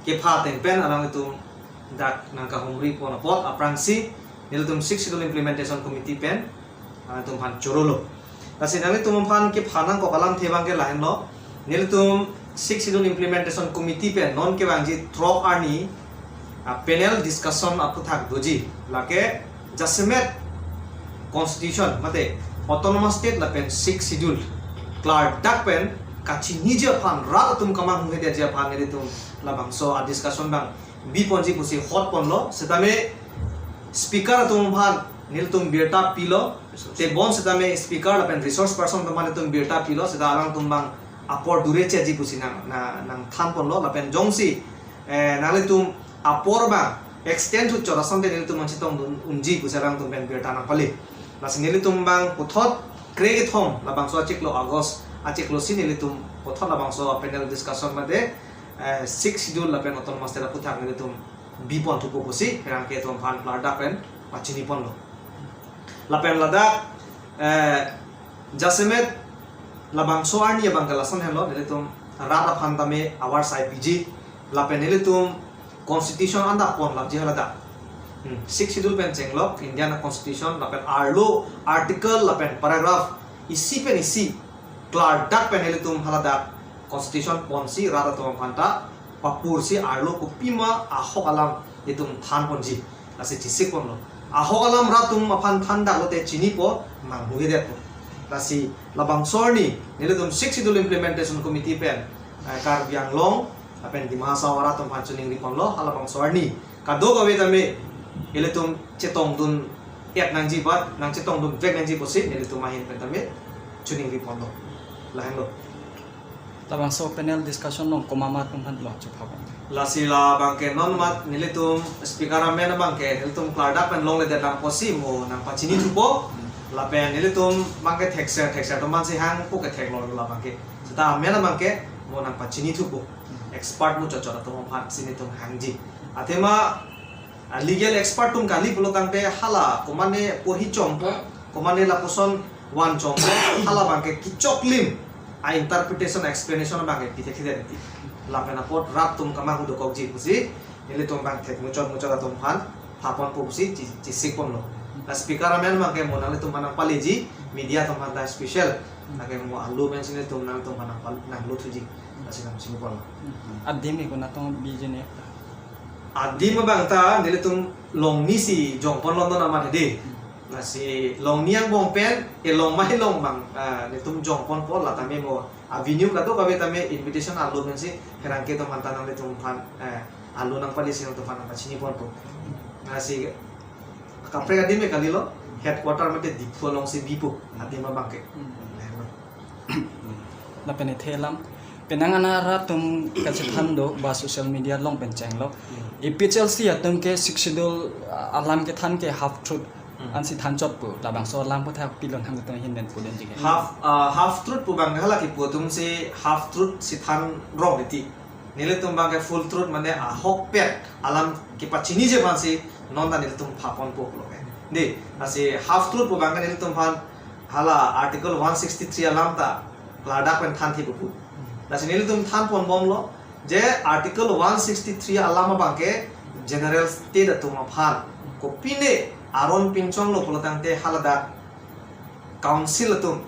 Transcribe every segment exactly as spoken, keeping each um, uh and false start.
kepha ateng pen alanglitum dak nangkahumri pon apot aphrangsi nelitum Sixth Schedule Implementation Committee pen alanglitum aphan chorolo. Lasi nanglitum aphan kepha nangkok alamthe abangke lahenlo. Nelitum Sixth Schedule Implementation Committee pen non kevangji throk arni a panel discussion aphuthak doji. Lake jasemet constitution mate autonomous state lapen Sixth Schedule klardak pen kachiniji aphan, rat atum kamanghuhedetji aphan nelitum labangso a discussion abang biponji pusi hot ponlo. Setame speaker atum aphan nelitum birta pilo. Tebon setame speaker lapen resource person atum aphan nelitum birta pilo. Seta alangtum abang apor dure cheji pusi nang, na, nangthan ponlo. Lapen jongsi, eh, nanglitum apor abang extend thuchot asonte nelitum nangchetongdun unji pusi alangtum pen birta nangpali. Lasi nelitum abang puthot kre kethom labangso achiklo August achiklo si nelitum puthot labangso panel discussion mate, eh, Sixth Schedule lapen autonomous state aphuthak nelitum bipon thupo pusi pherangke atum aphan klardak pen pachini ponlo. Lapen ladak, eh, jasemet labangso arni abangke lason henlo, nelitum rat aphan tame avar sai piji, lapen nelitum constitution anta pon lapji haladak. Hmm, Sixth Schedule pen chenglok Indian constitution lapen arlo article lapen paragraph isi pen isi klardak pen nelitum haladak constitution ponsi rat atum aphanta papursi arlo kopima ahok alam itum than ponji. Lasi chesik ponlo. Ahok alam rat atum aphan thandaklote chinipo, manghuhedetpo. Lasi labangso arni nelitum Sixth Schedule Implementation Committee pen, eh, Karbi Anglong lapen Dima Hasao arat atum aphan choningri ponlo, halabangso arni kadokave tame ilitum chetongdun et nangji bat, nangchetongdun vek nangji pusi nelitum ahin pen tame choningri ponlo. Lahenlo. Labangso panel discussion along komat atum aphan lo chepha pon. Lasi labangke non mat nelitum speaker amen abangke nelitum klardak pen longledet lang pusi mo nangpachini thupo. Lapen nelitum abangke thekser thekser atum aphansi hangpo, kethek lo labangke. Seta amen abangke mo nangpachini thupo. Expert muchot chot atum aphansi nelitum hangji. Athema, ah, legal expert atum kali pulotangte hala komatne porhi chompo, komatne lapuson van chompo, hala abangke kechoklim a interpretation, explanation abangke pithekthe titi. Lapen apot rat atum kamanghu dokokji pusi nelitum abang thek muchot muchot atum aphan pha ponpo pusi che-, chesik ponlo. La speaker amen abangke mo nanglitum aphan nangpaliji, media atum aphan ta special. Lake mo alu pensi nelitum nanglitum aphan nangpal-, nanglut thuji. Lasi nangchini ponlo. Adim ke konat atum biji ne? Adim abang ta nelitum Longni si jongpon longdun amat hedi. Lasi Longni angbong pen, eh, Longmai Long abang, ah, nelitum jongponpo, la tame mo avenue kadokave tame invitation arlo pensi pherangke atum aphan ta nanglitum aphan, eh, arlo nangpalisi nangtum aphan nangpachini ponpo. Lasi kaprek adim ke kalilo, headquarter mate Diphu alongsi bipo, adim abangke. Lapen ethe alam, penang ana rat atum kachethan do ba social media along pen chenglok. Hmm. A P H L C atum ke Sixth Schedule, ah, alam kethan ke half truth. Hmm. Ansi thanchot pu, labangso alam pu thak pilon hang atum ahin pen pudun jike. Half, ah, half truth pu abang hala kipu atumsi half truth si than rong titi. Nelitum abangke full truth mane ahokpet alam kepachiniji aphansi non ta nelitum pha ponpo pulo ke. Dei, lasi half truth pu abangke nelitum aphan hala Article one sixty-three alam ta ladak pen than thipo pu. Lasi nelitum than ponbomlo je Article one sixty-three alam abangke general state atum aphan, kopine aron pinchonglo pulotangte haladak council atum,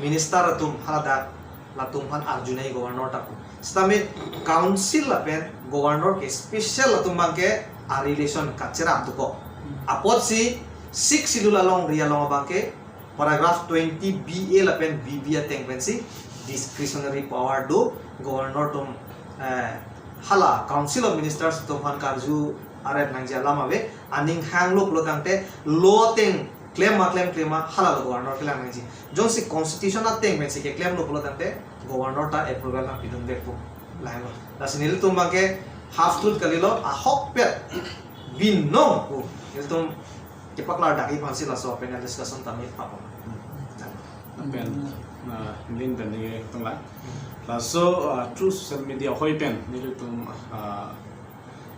minister atum haladak latum aphan arjunai governor ta pu. Sitame council lapen governor ke special atum abangke a relation kacherap dokok. Apotsi Sixth Schedule alongri along abangke paragraph twenty B A lapen B B ateng pensi discretionary power do governor atum, eh, hala Council of Ministers atum aphan karju aret nangji alam ave, aning hanglo pulotangte law ateng klem ma klemkle ma hala lo governor kelang nangji. Jongsi constitution ateng pensi keklemlo pulotangte governor ta approval nangpidun vekpo. Lahenlo. Lasi nelitum abangke half truth kalilo, ahokpet binong pu nelitum kepaklardakji aphansi laso panel discussion tame pha pon. Pen, na, ning pen ni tong la. Laso, ah, through social media ahoi pen nelitum, ah,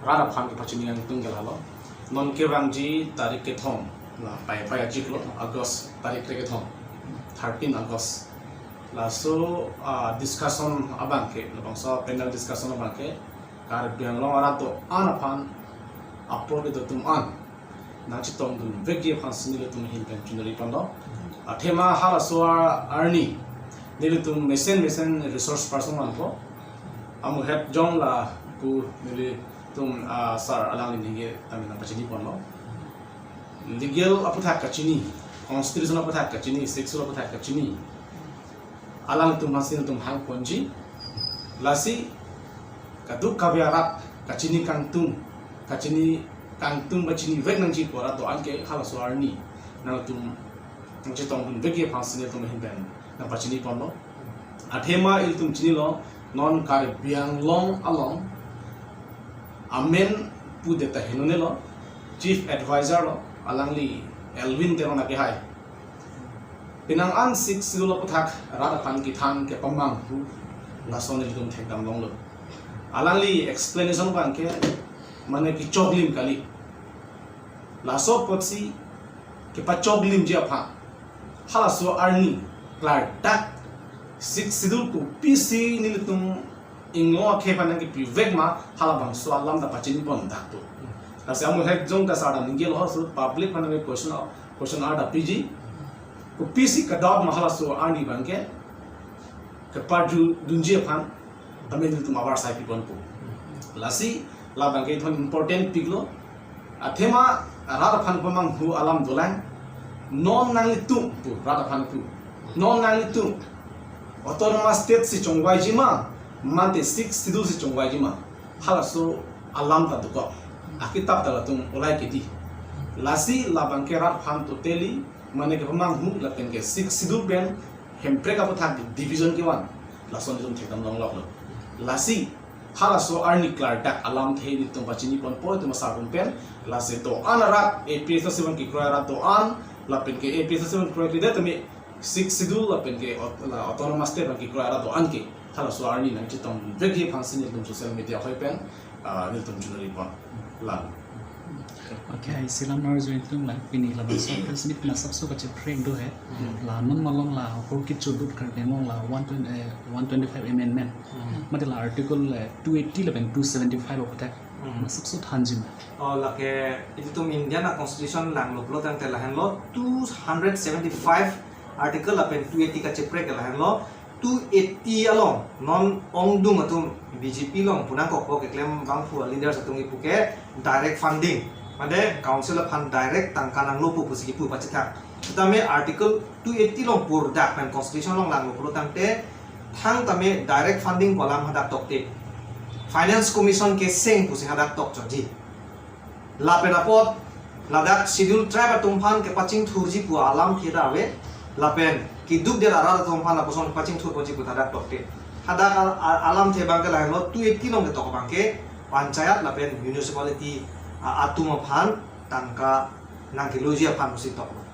rat aphan kepachini nangtung ke lalo. Non kevangji tarik kethom, la Paipai achiklo, August tarik kethom, thirteen August. Laso, ah, discussion abangke, labangso panel discussion abangke, Karbi Anglong arat do-an aphan apor kedo atum an nangchetongdunvekji aphansi nelitum ahin pen chunari ponlo. Athema halaso arni nelitum mesen mesen resource person vanpo. Amuhet jong lapu nelitum, ah, sir alangli ningje tame nangpachini ponlo. Legal aputhak kachini, constitution aputhak kachini, sixth schedule aputhak kachini. Alangtum aphansi nelitum hang ponji. Lasi kadokave arat kachini kangtung, kachini kangtung pachinivek nangji pu arat do-an ke halaso arni nangtum nangchetongdunvekji aphansi nelitum ahin pen nangpachini ponlo. Athema ilitum chinilo, non Karbi Anglong along amen pudet ta henonelo, Chief Advisor lo, alangli Elwin Teron akehai. Penang an sixth schedule aputhak rat aphan kethan kepamanghu lason ilitum thekdam longlo. Alangli explanation abang ke mane kechoklim kali. Laso apotsi kepachoklimji aphan halaso arni klardak sixth schedule kopisi nelitum inglong akhei aphan nangkepivek ma, halabangso alam ta pachini pon dak tu. Lasi amuhet jong ta sir ta ningjelo, halaso public aphan nangke question, question ar ta piji. Kopisi ka-doubt ma halaso arni abang ke keparjudunji aphan tame nelitum abar sai pi ponpo. Lasi labang ke ithon important piklo. Athema rat aphan pamanghu alam dolang. Non nanglitum pu, rat aphan pu, non nanglitum Autonomous State si chongvaiji ma, mate sixth schedule si chongvaiji ma, halaso alam ta dokok. Akitap ta latum olai kedi. Lasi labang ke rat aphan totally mane kepamanghu lapen ke sixth schedule pen Hemprek aputhak division kevan, lason nelitum thekdam longloklo. Lasi halaso arni klardak alamthe nelitum pachini ponpo itum asar atum pen. Lasi do-an arat, APHLC abang kekroi arat do-an, lapen ke APHLC abang kroikredet tame sixth schedule lapen ke aut-, la Autonomous State abang kekroi arat do-an ke halaso arni nangchetongdunvekji aphansi nelitum social media ahoi pen, ah, nelitum chunari pon. Lang. Okay, isi alam arju itum lang, pini labangso press meet pen asapso kacheprek do he. Hmm. La non malom la hur kichudut Karbi Anglong la one twenty, eh, one twenty-five amendment. Hmm. Mate la article, eh, two eighty lapen two seventy-five aputhak. Hmm. Asapso thanji ma? Oh, lake ilitum Indian a-constitution langlo pulo tangte lahenlo, two hundred seventy-five article lapen two eighty kacheprek lahenlo. Two eighty along non ongdung atum BJP along pu nangkokpo, keklem abangphu a-leaders atum kipu ke direct funding, mate council aphan direct tangka nanglopo pusi kipu pachethak. Tame article two eighty along purdak pen constitution along langlo pulo tangte thangtame direct funding pu alam hadak tokte Finance Commission keseng pusi hadak tokchotji. Lapen apot ladak Scheduled Tribe atum aphan kepachingthurji pu alamthe ta ave. Lapen keduk der arat atum aphan lapuson pachingthurponji pu ta hadak tokte. Hadak al-, al-, alamthe abang ke lahenlo, two eighty along ketok abang ke panchayat lapen municipality, a, atum aphan tangka nangkeloji aphan pusi toklo.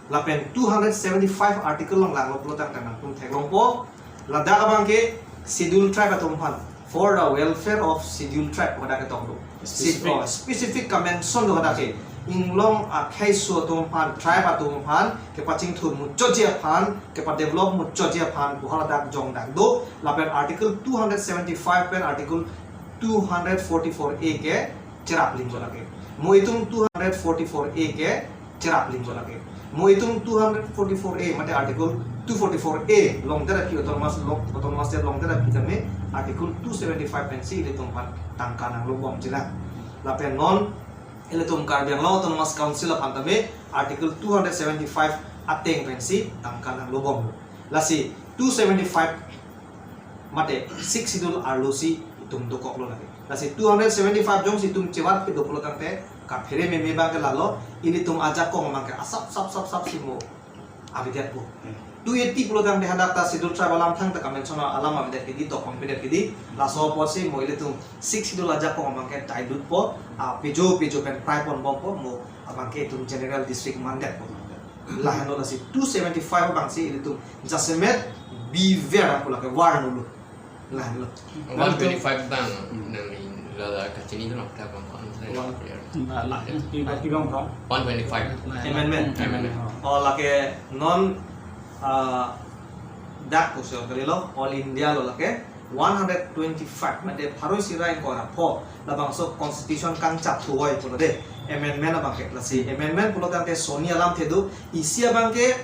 Lapen two hundred seventy-five article along langlo pulo tangte nangtum theklongpo. Ladak abang ke Scheduled Tribe atum aphan, for the welfare of Scheduled Tribe, hadak ketok do. Specific. Si-, oh, specific kamention do hadak ke. Inglong akhei aso atum aphan, tribe atum aphan kepachingthur muchotji aphan, kepadevelop muchotji aphan pu hadak jongdak do. Lapen article two hundred seventy-five pen article two hundred forty-four A ke cherap limpo lake. Mo itum two hundred forty-four A ke cherap limpo lake. Mo itum two hundred forty-four A, mate article two forty-four A longdet aphi, autonomous lo-, autonomous state longdet aphi tame article two seventy-five pensi ilitum aphan tangka nanglobomjilang. Lapen non ilitum Karbi Anglong Autonomous Council aphan tame article two hundred seventy-five ateng pensi tangka nanglobom. Lasi two seventy-five mate Sixth Schedule arlosi itum dokoklo lake. Lasi two hundred seventy-five jongsi itum chevar pi do pulo tangte kaphere meme abang ke lalo, ilitum ajakong abang ke asap sap sap sap si mo avedetpo. Hmm. Two eighty pulo tangte hadak ta Scheduled Tribe alam thangta kamention alam avedetke di, dokong avedetke di, laso apotsi mo ilitum Sixth Schedule ajakong abang ke dilute po, a, pejo pejo pen prai ponbompo, mo abang ke itum general district mandetpo. Lahenlo, lasi two seventy-five abangsi ilitum jasemet biver ako lake warnolo. Lahenlo. One twenty-five abang, hmm, nang ni lala kachini tu nak tak bang, one twenty-five. One. Kiba, kiba bang? One twenty-five. Amendment. Amendment. Oh, lake non, ah, dak pusi kalilo, All India lo lake. One hundred twenty-five, mate pharo isi ra ingkoi ra pho, labangso constitution kangchap thu oi pulo de, amendment abangke. Lasi amendment pulo tangte soni alamthe do, isi abangke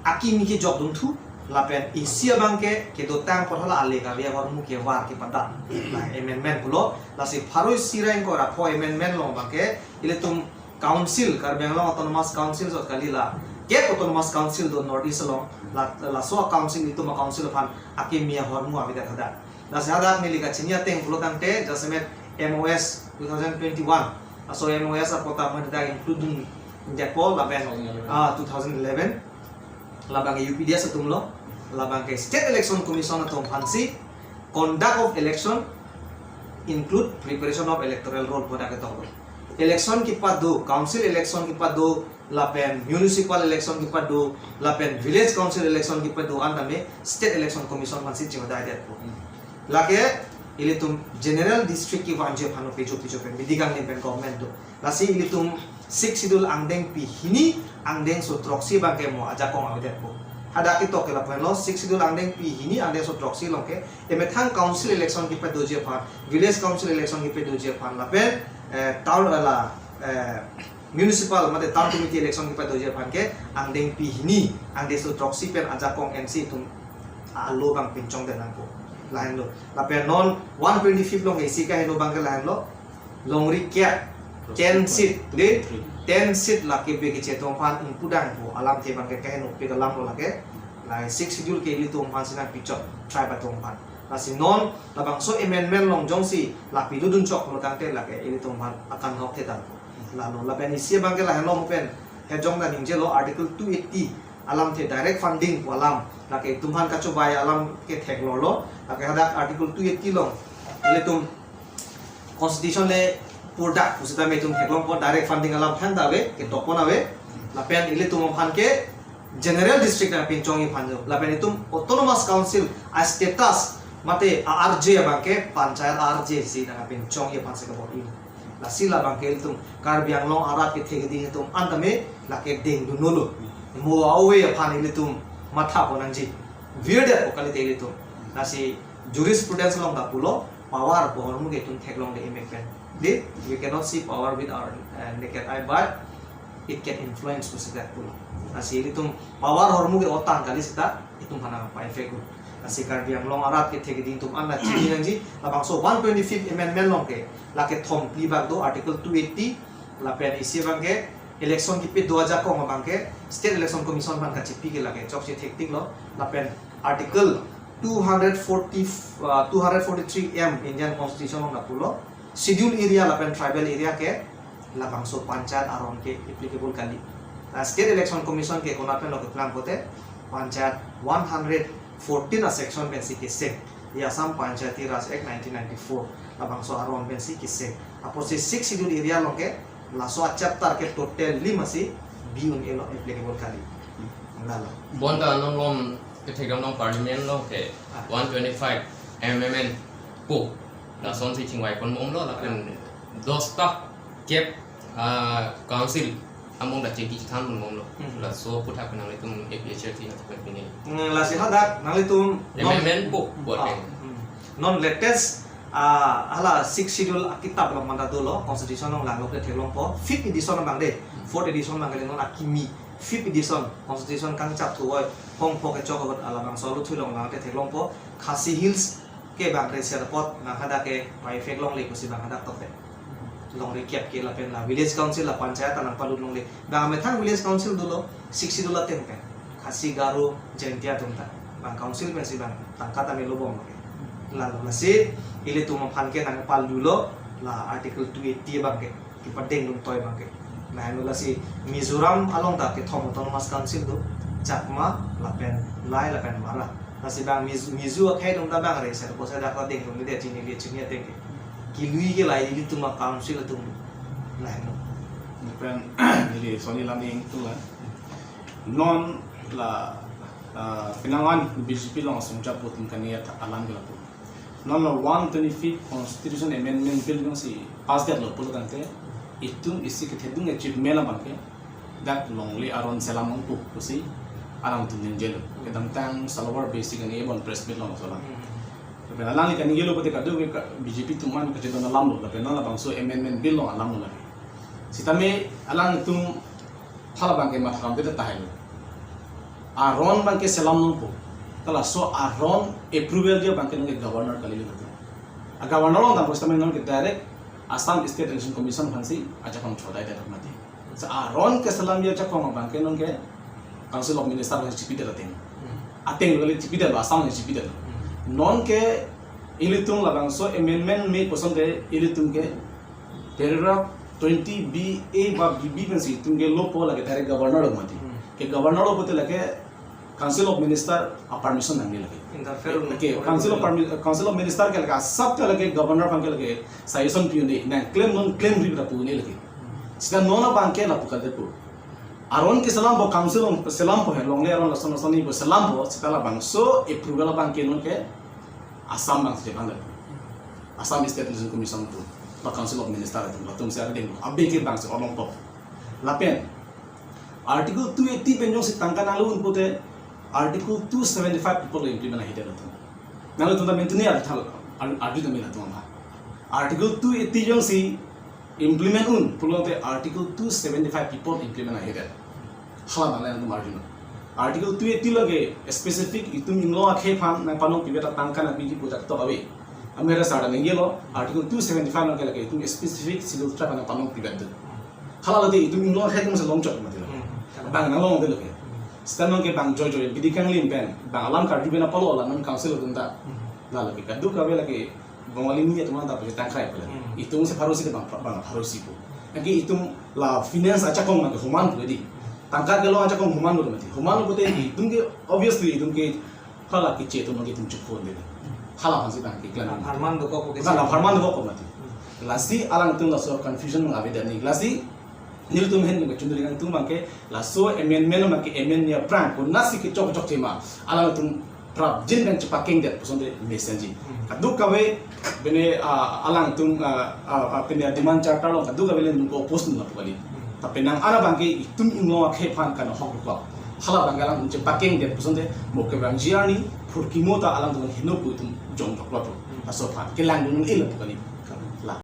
akimi kejokdun thu, lapen isi abangke kedotang apot hala ale kave ahormu kevar kepadat. La amendment pulo, lasi pharo isi ra ingkoi ra pho amendment along abangke, ilitum council, Karbi Anglong Autonomous Council jot kali, la kep autonomous council do North East along, la, laso council itum a-council aphan akimi ahormu avedet hadak. Lasi hadak neli kachini ateng pulo tangte, jasemet M O S two thousand twenty-one, laso M O S apot ta hadak include dun detpo lapen, ah, two thousand eleven, labangke U P D S atum lo, labangke State Election Commission atum aphansi conduct of election include preparation of electoral roll pu hadak ketok lo. Election kepado, council election kepado, lapen municipal election kepado, lapen village council election kepado an tame State Election Commission aphansi chingvaidet po. Lake ilitum general district kevanji aphan pejok pejok pen bidi kangni pen government do. Lasi ilitum Sixth Schedule angdengpi hini, angdengso throksi abangke mo ajakong avedet po. Hadak ketok ke lapu-an lo, Sixth Schedule angdengpi hini, angdengso throksi along ke, emethang council election kepadoji aphan, village council election kepadoji aphan, lapen, eh, town, eh, la, eh, municipal mate town committee election kepadoji aphan ke, angdengpi hini, angdengso throksi pen ajakong ensi itum alo abang pinchongdet nangpo. Lahenlo. Lapen non one twenty-fifth along isi kaheno abangke lahenlo. Longri kep, ten seat, de, ten seat lake bek kechetong aphan ingpu dang po, alamthe abangke kaheno pik alam lo lake. La Sixth Schedule ke ilitum aphansi nangpichot, tribe atum aphan. Lasi non labangso amendment along jongsi la pidodun chok lo tangte lake ilitum aphan akanghok thetan po. Lalo lapen isi abangke lahenlo mo pen, hejong ta ningjelo Article two eighty alamthe, direct funding pu alam, lake itum aphan kachobei alam ke theklonglo. Lake hadak Article two eighty along ilitum constitution le purdak pusitame itum theklongpo, direct funding alam thangta ave, ketokpon ave. Lapen ilitum aphan ke general district nangpinchongji aphan jo. Lapen itum autonomous council a-status mate a-R J abangke panchayat R J si nangpinchongji aphansi kabor-i. Lasi labangke ilitum Karbi Anglong arat kethe keding atum an tame lake dengdun nolo. Mo a-ove aphan ilitum mathapon nangji. Virdetpo kalite ilitum. Lasi jurisprudence along ta pulo, power pu ahormu ke itum theklongle emek pen. De, we cannot see power with our, uh, naked eye, but it can influence pusi dak pulo. Lasi ilitum power ahormu ke otang kali seta itum aphan nangpa-effect un. Lasi Karbi Anglong arat kethe keding atum an la chini nangji, labangso one twenty-fifth amendment along ke, lake thom phli bak do, Article two eighty, lapen isi abangke election kepado ajakong abangke State Election Commission aphan kachipi ke lake chokche thektik lo, lapen Article two hundred forty, uh, two hundred forty-three M Indian Constitution along ta pulo, schedule area lapen tribal area ke labangso panchayat aron ke applicable kali. La State Election Commission ke konat pen lo keklang pote, panchayat one hundred fourteen a-section pensi keseng. Assam Panchayati Raj Act nineteen ninety-four, labangso aron pensi keseng. Apotsi Sixth Schedule area along ke laso a-chapter ke totally masi bi-un-e lo, applicable kali. Lalo. Bonta non lom kethekdam along parliament along ke, ah, one twenty-five amendment po, lasonsi chingvai ponbomlo, lapen dosta kep, ah, council among ta chingki chethan ponbomlo. Hmm. Laso aphuthak pen nanglitum A P H L C nangpinpini. Hmm, lasi hadak nanglitum non, amendment po, buat ah, pen. Hmm. Non latest, ah, hala Sixth Schedule akitap along manda dolo, constitution along langlo ke theklongpo, fifth edition abang de, fourth edition abang ke non akimi, fifth edition, constitution kangchap thu oi, hongpho kechok abot alabangso alutthu along lang te theklongpo, Khasi Hills ke bang reserve apot, bang hadak ke pa-effect longle pusi bang hadak tokte. Longri kep ke lapen la village council la panchayat ta nangpalut longle. Bang amethang village council dolo, Sixth Schedule ateng pen. Khasi, Garo, Jaintia atum ta. Bang council pensi bang tangka ta melo bom ke. Lalo lasi ilitum aphan ke nangpalulo la Article two eighty abangke, kepadengdun toi abangke. Lahenlo lasi Mizoram along ta kethom autonomous council do, Chakma lapen Lai lapen Mara. Lasi bang Miz-, Mizo akhei atum ta bang reserve apotsi dak ta dengdunde, chinine, chini ateng ke. Kelui ke la ilitum a-council atum. Lahenlo. Lapen neli soni lam ingtung la. Non la, ah, penang an B J P along asong chap atum kani alam ke lapu. Non la one twenty-fifth Constitution Amendment Bill jongsi pass detlo pulo tangte, itum isi kethedung achievement abangke dak longle aron selam ongpo pusi alangtum ningjelo. Kedamtang Salawar Basic ani ebon press meet along so lang. Hmm. Lapen alangli kaningje lo pute kadokave ka B J P atum aphan kachedon alam lo, lapen non labangso amendment bill along alam lo lake. Sitame alangtum halabangke matha kam te tahai lo. Aron abangke selam nangpo. Ta laso aron approval dia abangke nonke governor kali lo. A governor along dampo sitame nonke direct Assam State Election Commission aphansi ajakong chodai det mati. Sa aron keselam dia ajakong abangke nonke Council of Minister aphan chipidetlo ateng. Ateng lo kali, chipidetlo, Assam aphan chipidetlo. Nonke ilitum labangso amendment me kosonte ilitum ke paragraph twenty B A ba B B pensi itum ke lopo, lake direct governor lo mati. Ke governor lo pute lake Council of Minister a permission nangne lake. Interfere. Okay, Council of Permi-, Council of Minister ke lake asap ke lake governor aphan ke lake suggestion pi-un-e, nangklem non klemri pu pu-un-e lake. Sita non abangke lapu kaldetpo. Aron keselampo, Council along selampo, he longle aron lason lason ni pu selampo, sita labangso approval abangke nonke Assam abangsi chepandet. Assam State Election Commission atum, ba Council of Minister atum, latumsi arideng abe ke abangsi orlong top. Lapen Article two eighty pen jongsi tangka nanglo-un pute Article two seventy-five people lo implement ahidet latum. Nanglitum ta mentuni arju thal, ar-, arju ta mena tum ama. Article two eighty jongsi implement un pulote Article two seventy-five people implement ahidet. Hala abang nangtum arju non. Article two eighty lo ke specific itum inglong akhei aphan nangpanong pidet atangka nangpiji pu ajak tok ave. Amera sarda ningje lo, Article two seventy-five lo ke lake itum specific Scheduled Tribe aphan nangpanong pidet do. Hala lote itum inglong akhei atum si longchot mati lo. Bang nanglongde lo ke. Sita nonke bang joijoi bidi kanglim pen, bang alam karju pen apotlo la non Council atum ta. La lake kadokave lake Bongali ni atum ta pajutang kai pula. Itum si pharo isi ke bang, bang pharo isi pu. Lake itum la finance ajakong nang homan pu di. Tangka kelong ajakong homan lo mati. Homan lo pute itum ke obviously itum ke hala keche atum ke itum chukpon de. Hala aphansi bang ke klan. Pharman dokok ke. Bang pharman dokok mati. Lasi alangtum laso confusion nang avedet ni. Lasi nelitum ahin nang chunduri nangtum abangke laso amendment abangke amend ni aphrang konatsi kechok chokche ma, alangtum prapjin pen chepakengdet pusonte mesenji. Kadokave bene, ah, alangtum, ah, ah, ah, bene demand charter along kadokave le nungko oppose nang lapu kali. Tapi nang-an abangke itum inglong akhei aphan kanghok dokok. Hala abangke alangtum chepakengdet pusonte mo kevangji arni phurkimo ta alangtum heno pu itum jongjoklo pu. Laso aphan kelangdun-un-e lapu kali.